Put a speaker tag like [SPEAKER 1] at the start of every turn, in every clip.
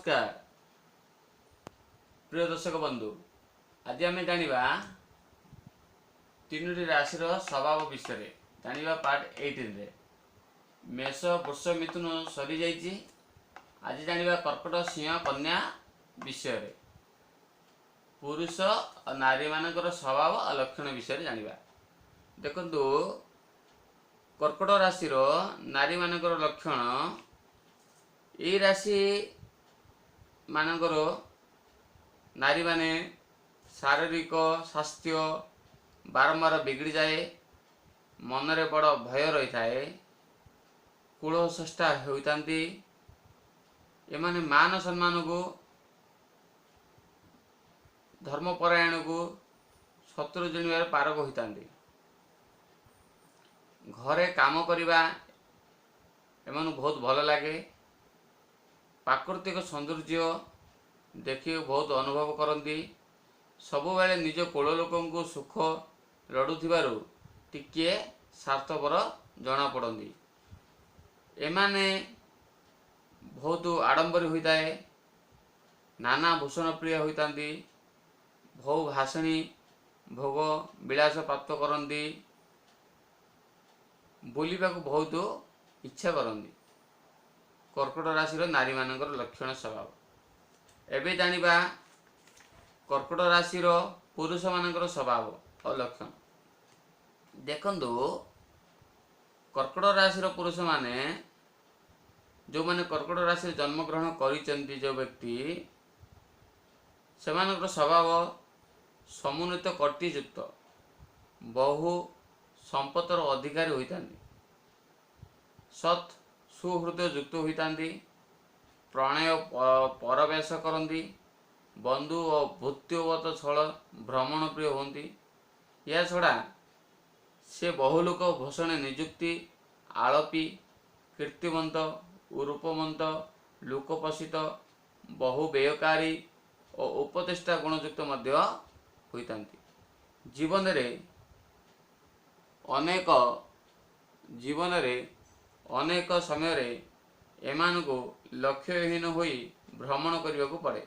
[SPEAKER 1] ନମସ୍କାର ପ୍ରିୟ ଦର୍ଶକ ବନ୍ଧୁ, ଆଜି ଆମେ ଜାଣିବା ତିନୋଟି ରାଶିର ସ୍ୱଭାବ ବିଷୟରେ ଜାଣିବା ପାର୍ଟ 18ରେ। ମେଷ, ବୃଷ, ମିଥୁନ ସରିଯାଇଛି। ଆଜି ଜାଣିବା କର୍କଟ, ସିଂହ, କନ୍ୟା ବିଷୟରେ। ପୁରୁଷ ଓ ନାରୀମାନଙ୍କର ସ୍ୱଭାବ ଓ ଲକ୍ଷଣ ବିଷୟରେ ଜାଣିବା। ଦେଖନ୍ତୁ, କର୍କଟ ରାଶିର ନାରୀମାନଙ୍କର ଲକ୍ଷଣ। ଏଇ ରାଶି ମାନଙ୍କର ନାରୀମାନେ ଶାରୀରିକ ସ୍ୱାସ୍ଥ୍ୟ ବାରମ୍ବାର ବିଗିଡ଼ିଯାଏ, ମନରେ ବଡ଼ ଭୟ ରହିଥାଏ, କୁଳସୃଷ୍ଟା ହୋଇଥାନ୍ତି। ଏମାନେ ମାନ ସମ୍ମାନକୁ, ଧର୍ମପରାୟଣକୁ ଶତ୍ରୁ ଜିଣିବାରେ ପାରକ ହୋଇଥାନ୍ତି। ଘରେ କାମ କରିବା ଏମାନଙ୍କୁ ବହୁତ ଭଲ ଲାଗେ। ପ୍ରାକୃତିକ ସୌନ୍ଦର୍ଯ୍ୟ ଦେଖି ବହୁତ ଅନୁଭବ କରନ୍ତି। ସବୁବେଳେ ନିଜ କୁଳ ଲୋକଙ୍କୁ ସୁଖ ଲଢ଼ୁଥିବାରୁ ଟିକିଏ ସ୍ୱାର୍ଥପର ଜଣାପଡ଼ନ୍ତି। ଏମାନେ ବହୁତ ଆଡ଼ମ୍ବରୀ ହୋଇଥାଏ, ନାନା ଭୂଷଣ ପ୍ରିୟ ହୋଇଥାନ୍ତି, ବହୁ ଭାଷଣୀ, ଭୋଗ ବିଳାସ ପ୍ରାପ୍ତ କରନ୍ତି, ବୁଲିବାକୁ ବହୁତ ଇଚ୍ଛା କରନ୍ତି। କର୍କଟ ରାଶିର ନାରୀମାନଙ୍କର ଲକ୍ଷଣ ସ୍ୱଭାବ। ଏବେ ଜାଣିବା କର୍କଟ ରାଶିର ପୁରୁଷମାନଙ୍କର ସ୍ୱଭାବ ଓ ଲକ୍ଷଣ। ଦେଖନ୍ତୁ, କର୍କଟ ରାଶିର ପୁରୁଷମାନେ, ଯେଉଁମାନେ କର୍କଟ ରାଶିରେ ଜନ୍ମଗ୍ରହଣ କରିଛନ୍ତି ଯେଉଁ ବ୍ୟକ୍ତି, ସେମାନଙ୍କର ସ୍ୱଭାବ ସମୁନ୍ନତ କଟିଯୁକ୍ତ, ବହୁ ସମ୍ପଦର ଅଧିକାରୀ ହୋଇଥାନ୍ତି, ସତ୍ ସୁହୃଦୟ ଯୁକ୍ତ ହୋଇଥାନ୍ତି, ପ୍ରଣୟ ପରବେଶ କରନ୍ତି, ବନ୍ଧୁ ଓ ଭୃତ୍ୟବତ ଛଳ ଭ୍ରମଣ ପ୍ରିୟ ହୁଅନ୍ତି। ଏହାଛଡ଼ା ସେ ବହୁ ଲୋକ ଭୂଷଣ ନିଯୁକ୍ତି, ଆଳପି, କୀର୍ତ୍ତିବନ୍ତ, ରୂପବନ୍ତ, ଲୋକପୋଷିତ, ବହୁ ବ୍ୟୟକାରୀ ଓ ଉପଦେଷ୍ଟା ଗୁଣଯୁକ୍ତ ମଧ୍ୟ ହୋଇଥାନ୍ତି। ଜୀବନରେ ଅନେକ ସମୟରେ ଏମାନଙ୍କୁ ଲକ୍ଷ୍ୟହୀନ ହୋଇ ଭ୍ରମଣ କରିବାକୁ ପଡ଼େ।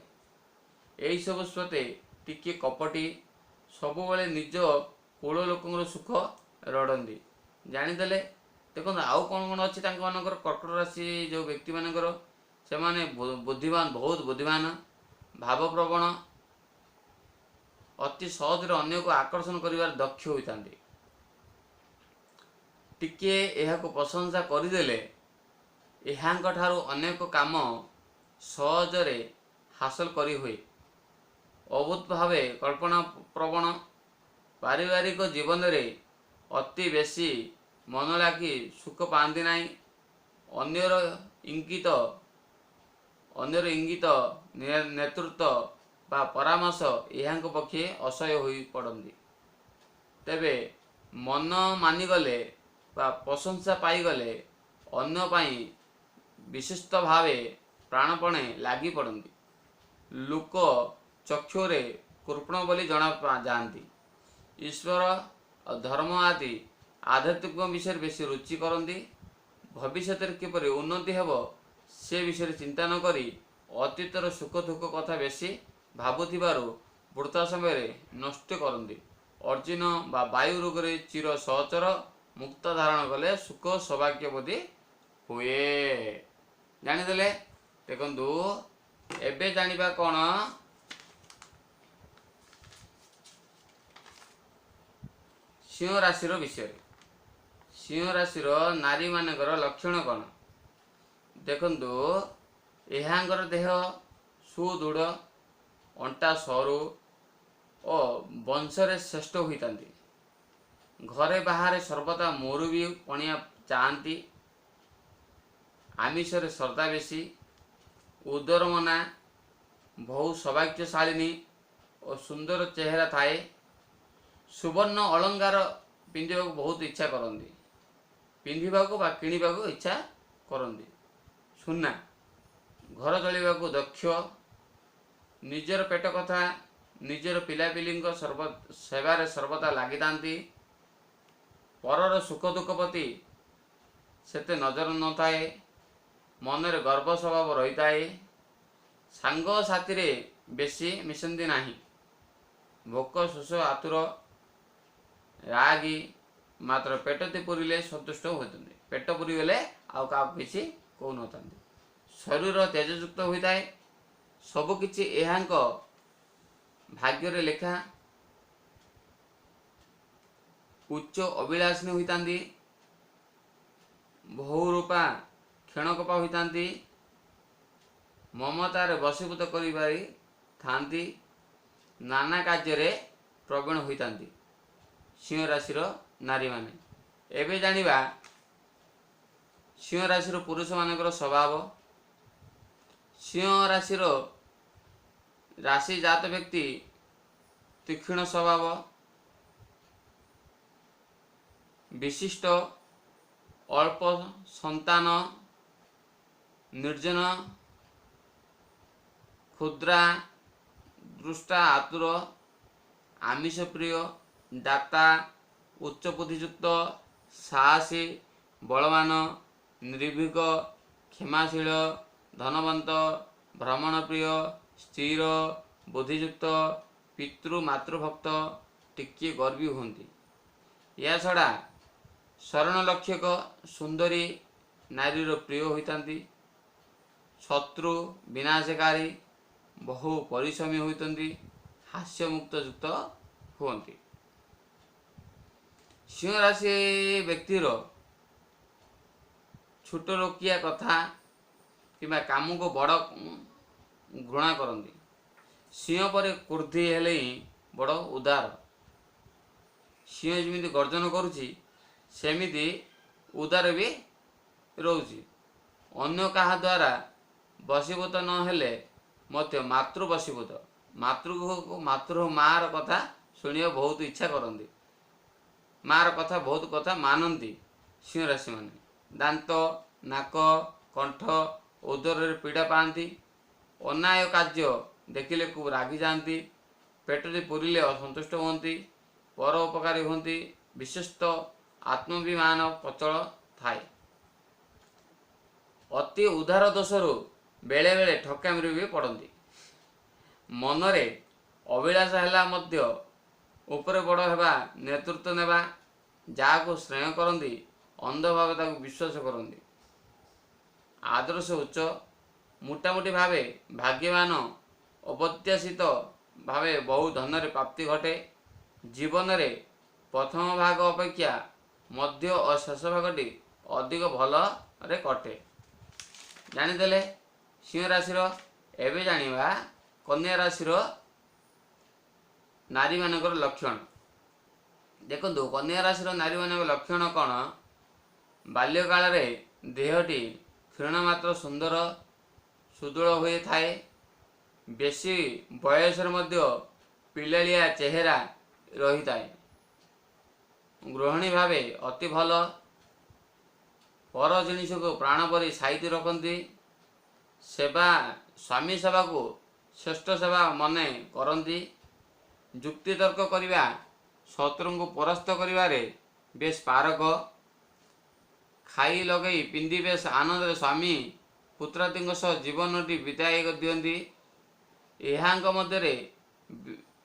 [SPEAKER 1] ଏହିସବୁ ସତ୍ତ୍ୱେ ଟିକିଏ କପଟି, ସବୁବେଳେ ନିଜ କୁଳ ଲୋକଙ୍କର ସୁଖ ରଡ଼ନ୍ତି। ଜାଣିଦେଲେ? ଦେଖନ୍ତୁ, ଆଉ କ'ଣ କ'ଣ ଅଛି ତାଙ୍କମାନଙ୍କର। କର୍କଟ ରାଶି ଯେଉଁ ବ୍ୟକ୍ତିମାନଙ୍କର, ସେମାନେ ବୁଦ୍ଧିମାନ, ବହୁତ ବୁଦ୍ଧିମାନ, ଭାବପ୍ରବଣ, ଅତି ସହଜରେ ଅନ୍ୟକୁ ଆକର୍ଷଣ କରିବାରେ ଦକ୍ଷ ହୋଇଥାନ୍ତି। ଟିକିଏ ଏହାକୁ ପ୍ରଶଂସା କରିଦେଲେ ଏହାଙ୍କ ଠାରୁ ଅନେକ କାମ ସହଜରେ ହାସଲ କରିହୁଏ। ଅଦ୍ଭୁତ ଭାବେ କଳ୍ପନା ପ୍ରବଣ, ପାରିବାରିକ ଜୀବନରେ ଅତି ବେଶୀ ମନ ଲାଗି ସୁଖ ପାଆନ୍ତି ନାହିଁ। ଅନ୍ୟର ଇଙ୍ଗିତ, ନେତୃତ୍ୱ ବା ପରାମର୍ଶ ଏହାଙ୍କ ପକ୍ଷେ ଅସହ୍ୟ ହୋଇ ପଡ଼ନ୍ତି। ତେବେ ମନ ମାନିଗଲେ ବା ପ୍ରଶଂସା ପାଇଗଲେ ଅନ୍ୟ ପାଇଁ ବିଶିଷ୍ଟ ଭାବେ ପ୍ରାଣପଣେ ଲାଗି ପଡ଼ନ୍ତି। ଲୋକ ଚକ୍ଷୁରେ କୃପଣ ବୋଲି ଜଣା ଯାଆନ୍ତି। ଈଶ୍ୱର ଆଉ ଧର୍ମ ଆଦି ଆଧ୍ୟାତ୍ମିକ ବିଷୟରେ ବେଶୀ ରୁଚି କରନ୍ତି। ଭବିଷ୍ୟତରେ କିପରି ଉନ୍ନତି ହେବ ସେ ବିଷୟରେ ଚିନ୍ତା ନ କରି ଅତୀତର ସୁଖ ଦୁଃଖ କଥା ବେଶୀ ଭାବୁଥିବାରୁ ବୃଥା ସମୟରେ ନଷ୍ଟ କରନ୍ତି। ଅର୍ଜୁନ ବା ବାୟୁ ରୋଗରେ ଚିର ସହଚର ମୁକ୍ତା ଧାରଣ କଲେ ସୁଖ ସୌଭାଗ୍ୟବତୀ ହୁଏ। ଜାଣିଦେଲେ? ଦେଖନ୍ତୁ, ଏବେ ଜାଣିବା କ'ଣ? ସିଂହ ରାଶିର ବିଷୟରେ। ସିଂହ ରାଶିର ନାରୀମାନଙ୍କର ଲକ୍ଷଣ କ'ଣ? ଦେଖନ୍ତୁ, ଏହାଙ୍କର ଦେହ ସୁଦୃଢ଼, ଅଣ୍ଟା ସରୁ ଓ ବଂଶରେ ଶ୍ରେଷ୍ଠ ହୋଇଥାନ୍ତି। ଘରେ ବାହାରେ ସର୍ବଦା ମରୁବି ପଣିଆ ଚାହାନ୍ତି। ଆମିଷରେ ଶ୍ରଦ୍ଧା ବେଶୀ, ଉଦରମନା, ବହୁ ସୌଭାଗ୍ୟଶାଳିନୀ ଓ ସୁନ୍ଦର ଚେହେରା ଥାଏ। ସୁବର୍ଣ୍ଣ ଅଳଙ୍କାର ପିନ୍ଧିବାକୁ ବହୁତ ଇଚ୍ଛା କରନ୍ତି, ପିନ୍ଧିବାକୁ ବା କିଣିବାକୁ ଇଚ୍ଛା କରନ୍ତି। ସୁନା ଘର ଚଳିବାକୁ ଦକ୍ଷ। ନିଜର ପେଟ କଥା, ନିଜର ପିଲାପିଲିଙ୍କ ସେବାରେ ସର୍ବଦା ଲାଗିଥାନ୍ତି। ପରର ସୁଖ ଦୁଃଖ ପ୍ରତି ସେତେ ନଜର ନଥାଏ। ମନରେ ଗର୍ବ ସ୍ୱଭାବ ରହିଥାଏ। ସାଙ୍ଗସାଥିରେ ବେଶୀ ମିଶନ୍ତି ନାହିଁ। ଭୋକ ଶୋଷ ଆତୁର, ରାଗି, ମାତ୍ର ପେଟଟି ପୁରିଲେ ସନ୍ତୁଷ୍ଟ ହୋଇଥାନ୍ତି। ପେଟ ପୁରିଗଲେ ଆଉ କାହାକୁ କିଛି କହୁନଥାନ୍ତି। ଶରୀର ତେଜଯୁକ୍ତ ହୋଇଥାଏ। ସବୁକିଛି ଏହାଙ୍କ ଭାଗ୍ୟରେ ଲେଖା। ଉଚ୍ଚ ଅଭିଳାଷିନୀ ହୋଇଥାନ୍ତି। ବହୁରୂପା କ୍ଷଣକପା ହୋଇଥାନ୍ତି। ମମତାରେ ବଶୀଭୂତ କରିପାରି ଥାନ୍ତି। ନାନା କାର୍ଯ୍ୟରେ ପ୍ରବୀଣ ହୋଇଥାନ୍ତି ସିଂହ ରାଶିର ନାରୀମାନେ। ଏବେ ଜାଣିବା ସିଂହ ରାଶିର ପୁରୁଷମାନଙ୍କର ସ୍ୱଭାବ। ସିଂହ ରାଶିର ରାଶି ଜାତ ବ୍ୟକ୍ତି ତୀକ୍ଷ୍ଣ ସ୍ୱଭାବ, ବିଶିଷ୍ଟ, ଅଳ୍ପ ସନ୍ତାନ, ନିର୍ଜନ, କ୍ଷୁଦ୍ରା, ଦୃଷ୍ଟା, ଆତୁର, ଆମିଷ ପ୍ରିୟ, ଦାତା, ଉଚ୍ଚ ବୁଦ୍ଧିଯୁକ୍ତ, ସାହସୀ, ବଳବାନ, ନିର୍ଭୀକ, କ୍ଷମାଶୀଳ, ଧନବନ୍ତ, ଭ୍ରମଣପ୍ରିୟ, ସ୍ଥିର, ବୁଦ୍ଧିଯୁକ୍ତ, ପିତୃ ମାତୃଭକ୍ତ, ଟିକିଏ ଗର୍ବୀ ହୁଅନ୍ତି। ଏହାଛଡ଼ା ଶରଣ ଲକ୍ଷକ, ସୁନ୍ଦରୀ ନାରୀର ପ୍ରିୟ ହୋଇଥାନ୍ତି। ଶତ୍ରୁ ବିନାଶକାରୀ, ବହୁ ପରିଶ୍ରମୀ ହୋଇଥାନ୍ତି। ହାସ୍ୟମୁକ୍ତ ଯୁକ୍ତ ହୁଅନ୍ତି। ସିଂହ ରାଶି ବ୍ୟକ୍ତିର ଛୋଟ ଲୋକିଆ କଥା କିମ୍ବା କାମକୁ ବଡ଼ ଘୃଣା କରନ୍ତି। ସିଂହ ପରି କ୍ରୋଧୀ ହେଲେ ହିଁ ବଡ଼ ଉଦାର। ସିଂହ ଯେମିତି ଗର୍ଜନ କରୁଛି, ସେମିତି ଉଦାର ବି ରହୁଛି। ଅନ୍ୟ କାହା ଦ୍ୱାରା ବଶୀଭୂତ ନହେଲେ ମଧ୍ୟ ମାତୃ ବଶୀଭୂତ। ମାତୃ ମାଆର କଥା ଶୁଣିବା ବହୁତ ଇଚ୍ଛା କରନ୍ତି। ମାଆର କଥା ବହୁତ କଥା ମାନନ୍ତି ସିଂହ ରାଶିମାନେ। ଦାନ୍ତ, ନାକ, କଣ୍ଠ, ଉଦରରେ ପୀଡ଼ା ପାଆନ୍ତି। ଅନ୍ୟାୟ କାର୍ଯ୍ୟ ଦେଖିଲେ ଖୁବ୍ ରାଗିଯାଆନ୍ତି। ପେଟରେ ପୁରିଲେ ଅସନ୍ତୁଷ୍ଟ ହୁଅନ୍ତି। ପର ଉପକାରୀ ହୁଅନ୍ତି। ବିଶେଷତଃ ଆତ୍ମାଭିମାନ ପ୍ରଚଳ ଥାଏ। ଅତି ଉଦାର ଦୋଷରୁ ବେଳେବେଳେ ଠକାମିରେ ବି ପଡ଼ନ୍ତି। ମନରେ ଅଭିଳାଷ ହେଲା ମଧ୍ୟ ଉପରେ ବଡ଼ ହେବା, ନେତୃତ୍ୱ ନେବା, ଯାହାକୁ ସ୍ନେହ କରନ୍ତି ଅନ୍ଧ ଭାବେ ତାକୁ ବିଶ୍ୱାସ କରନ୍ତି। ଆଦର୍ଶ ଉଚ୍ଚ, ମୋଟାମୋଟି ଭାବେ ଭାଗ୍ୟବାନ, ଅପ୍ରତ୍ୟାଶିତ ଭାବେ ବହୁ ଧନରେ ପ୍ରାପ୍ତି ଘଟେ। ଜୀବନରେ ପ୍ରଥମ ଭାଗ ଅପେକ୍ଷା ମଧ୍ୟ ଓ ଶେଷ ଭାଗଟି ଅଧିକ ଭଲରେ କଟେ। ଜାଣିଦେଲେ ସିଂହ ରାଶିର। ଏବେ ଜାଣିବା କନ୍ୟା ରାଶିର ନାରୀମାନଙ୍କର ଲକ୍ଷଣ। ଦେଖନ୍ତୁ, କନ୍ୟା ରାଶିର ନାରୀମାନଙ୍କ ଲକ୍ଷଣ କ'ଣ? ବାଲ୍ୟକାଳରେ ଦେହଟି କ୍ଷୀଣ ମାତ୍ର ସୁନ୍ଦର ସୁଦୃଢ଼ ହୋଇଥାଏ। ବେଶୀ ବୟସରେ ମଧ୍ୟ ପିଲାଳିଆ ଚେହେରା ରହିଥାଏ। ଗୃହିଣୀ ଭାବେ ଅତି ଭଲ। ପର ଜିନିଷକୁ ପ୍ରାଣ ପରି ସାଇତି ରଖନ୍ତି। ସେବା, ସ୍ୱାମୀ ସେବାକୁ ଶ୍ରେଷ୍ଠ ସେବା ମନେ କରନ୍ତି। ଯୁକ୍ତିତର୍କ କରିବା, ଶତ୍ରୁଙ୍କୁ ପରାସ୍ତ କରିବାରେ ବେଶ ପାରକ। ଖାଇ ଲଗେଇ ପିନ୍ଧି ବେଶ ଆନନ୍ଦରେ ସ୍ୱାମୀ ପୁତ୍ରାଦିଙ୍କ ସହ ଜୀବନଟି ବିଦାୟ ଦିଅନ୍ତି। ଏହାଙ୍କ ମଧ୍ୟରେ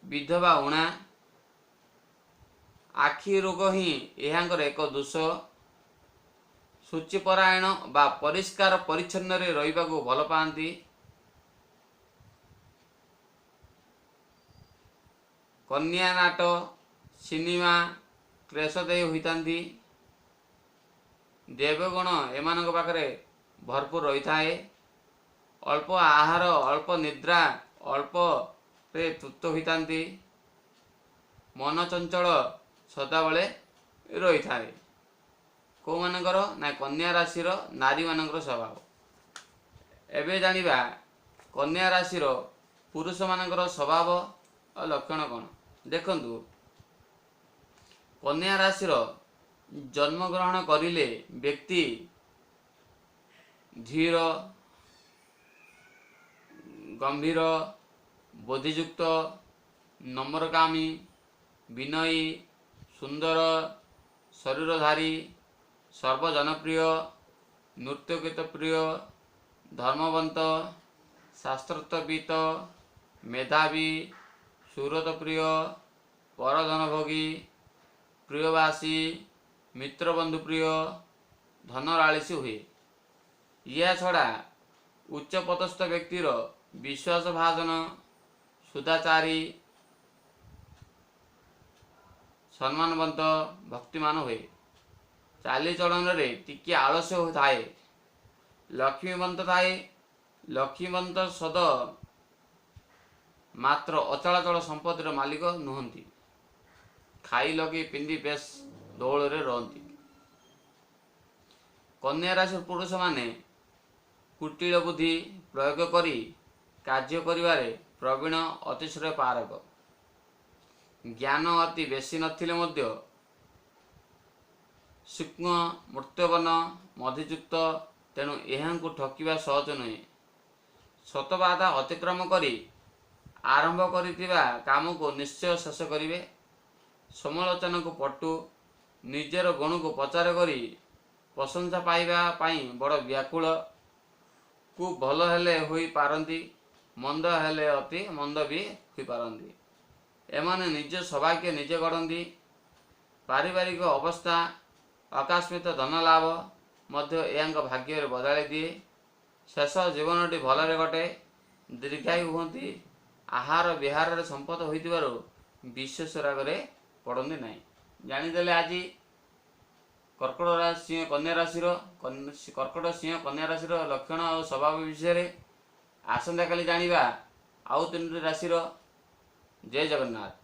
[SPEAKER 1] ବିଧବା ଊଣା। ଆଖି ରୋଗ ହିଁ ଏହାଙ୍କର ଏକ ଦୋଷ। ଶୁଚିପରାୟଣ ବା ପରିଷ୍କାର ପରିଚ୍ଛନ୍ନରେ ରହିବାକୁ ଭଲ ପାଆନ୍ତି। କନ୍ୟା ନାଟ, ସିନେମା କ୍ଲେଶଦେହୀ ହୋଇଥାନ୍ତି। ଦେବଗୁଣ ଏମାନଙ୍କ ପାଖରେ ଭରପୁର ରହିଥାଏ। ଅଳ୍ପ ଆହାର, ଅଳ୍ପ ନିଦ୍ରା, ଅଳ୍ପରେ ତୃପ୍ତ ହୋଇଥାନ୍ତି। ମନ ଚଞ୍ଚଳ ସଦାବେଳେ ରହିଥାଏ। କେଉଁମାନଙ୍କର ନା କନ୍ୟା ରାଶିର ନାରୀମାନଙ୍କର ସ୍ୱଭାବ। ଏବେ ଜାଣିବା କନ୍ୟା ରାଶିର ପୁରୁଷମାନଙ୍କର ସ୍ୱଭାବ ଓ ଲକ୍ଷଣ କ'ଣ। ଦେଖନ୍ତୁ, କନ୍ୟା ରାଶିର ଜନ୍ମଗ୍ରହଣ କରିଲେ ବ୍ୟକ୍ତି ଧୀର, ଗମ୍ଭୀର, ବୁଦ୍ଧିଯୁକ୍ତ, ନମ୍ରକାମୀ, ବିନୟୀ, ସୁନ୍ଦର ଶରୀରଧାରୀ, ସର୍ବଜନପ୍ରିୟ, ନୃତ୍ୟଗୀତ ପ୍ରିୟ, ଧର୍ମବନ୍ତ, ଶାସ୍ତ୍ରତ୍ୱବିତ, ମେଧାବୀ, ସୁରତପ୍ରିୟ, ପରଧନଭୋଗୀ, ପ୍ରିୟବାସୀ, ମିତ୍ରବନ୍ଧୁପ୍ରିୟ, ଧନରାଳିସି ହୁଏ। ଏହା ଛଡ଼ା ଉଚ୍ଚପଦସ୍ଥ ବ୍ୟକ୍ତିର ବିଶ୍ୱାସଭାଜନ, ସୁଦାଚାରୀ, ସମ୍ମାନବନ୍ତ, ଭକ୍ତିମାନ ହୁଏ। ଚାଲିଚଳନରେ ଟିକିଏ ଆଳସ୍ୟ ଥାଏ। ଲକ୍ଷ୍ମୀବନ୍ତ ଥାଏ। ଲକ୍ଷ୍ମୀବନ୍ତ ସଦ ମାତ୍ର ଅଚଳାଚଳ ସମ୍ପତ୍ତିର ମାଲିକ ନୁହନ୍ତି। ଖାଇ ଲଗେଇ ପିନ୍ଧି ବେଶ ଦୌଳରେ ରହନ୍ତି। କନ୍ୟା ରାଶିର ପୁରୁଷମାନେ କୁଟିଳ ବୁଦ୍ଧି ପ୍ରୟୋଗ କରି କାର୍ଯ୍ୟ କରିବାରେ ପ୍ରବୀଣ, ଅତିଶୟ ପାରକ। ଜ୍ଞାନ ଅତି ବେଶୀ ନଥିଲେ ମଧ୍ୟ ସୂକ୍ଷ୍ମ ମୂର୍ତ୍ତବନ ମଧିଯୁକ୍ତ, ତେଣୁ ଏହାଙ୍କୁ ଠକିବା ସହଜ ନୁହେଁ। ଶତବାଧା ଅତିକ୍ରମ କରି ଆରମ୍ଭ କରିଥିବା କାମକୁ ନିଶ୍ଚୟ ଶେଷ କରିବେ। ସମାଲୋଚନାକୁ ପଟୁ, ନିଜର ଗୁଣକୁ ପ୍ରଚାର କରି ପ୍ରଶଂସା ପାଇବା ପାଇଁ ବଡ଼ ବ୍ୟାକୁଳ। ଖୁବ୍ ଭଲ ହେଲେ ହୋଇପାରନ୍ତି, ମନ୍ଦ ହେଲେ ଅତି ମନ୍ଦ ବି ହୋଇପାରନ୍ତି। ଏମାନେ ନିଜ ସୌଭାଗ୍ୟ ନିଜେ ଗଢ଼ନ୍ତି। ପାରିବାରିକ ଅବସ୍ଥା, ଆକସ୍ମିକ ଧନ ଲାଭ ମଧ୍ୟ ଏହାଙ୍କ ଭାଗ୍ୟରେ ବଦଳାଇ ଦିଏ। ଶେଷ ଜୀବନଟି ଭଲରେ କଟେ, ଦୀର୍ଘାୟୁ ହୁଅନ୍ତି। ଆହାର ବିହାରରେ ସମ୍ପଦ ହୋଇଥିବାରୁ ବିଶେଷ ରାଗରେ ପଡ଼ନ୍ତି ନାହିଁ। ଜାଣିଦେଲେ ଆଜି କର୍କଟ ରାଶି କନ୍ୟା ରାଶିର, କର୍କଟ ସିଂହ କନ୍ୟା ରାଶିର ଲକ୍ଷଣ ଆଉ ସ୍ୱଭାବ ବିଷୟରେ। ଆସନ୍ତାକାଲି ଜାଣିବା ଆଉ 3ଟି ରାଶିର। ଜୟ ଜଗନ୍ନାଥ।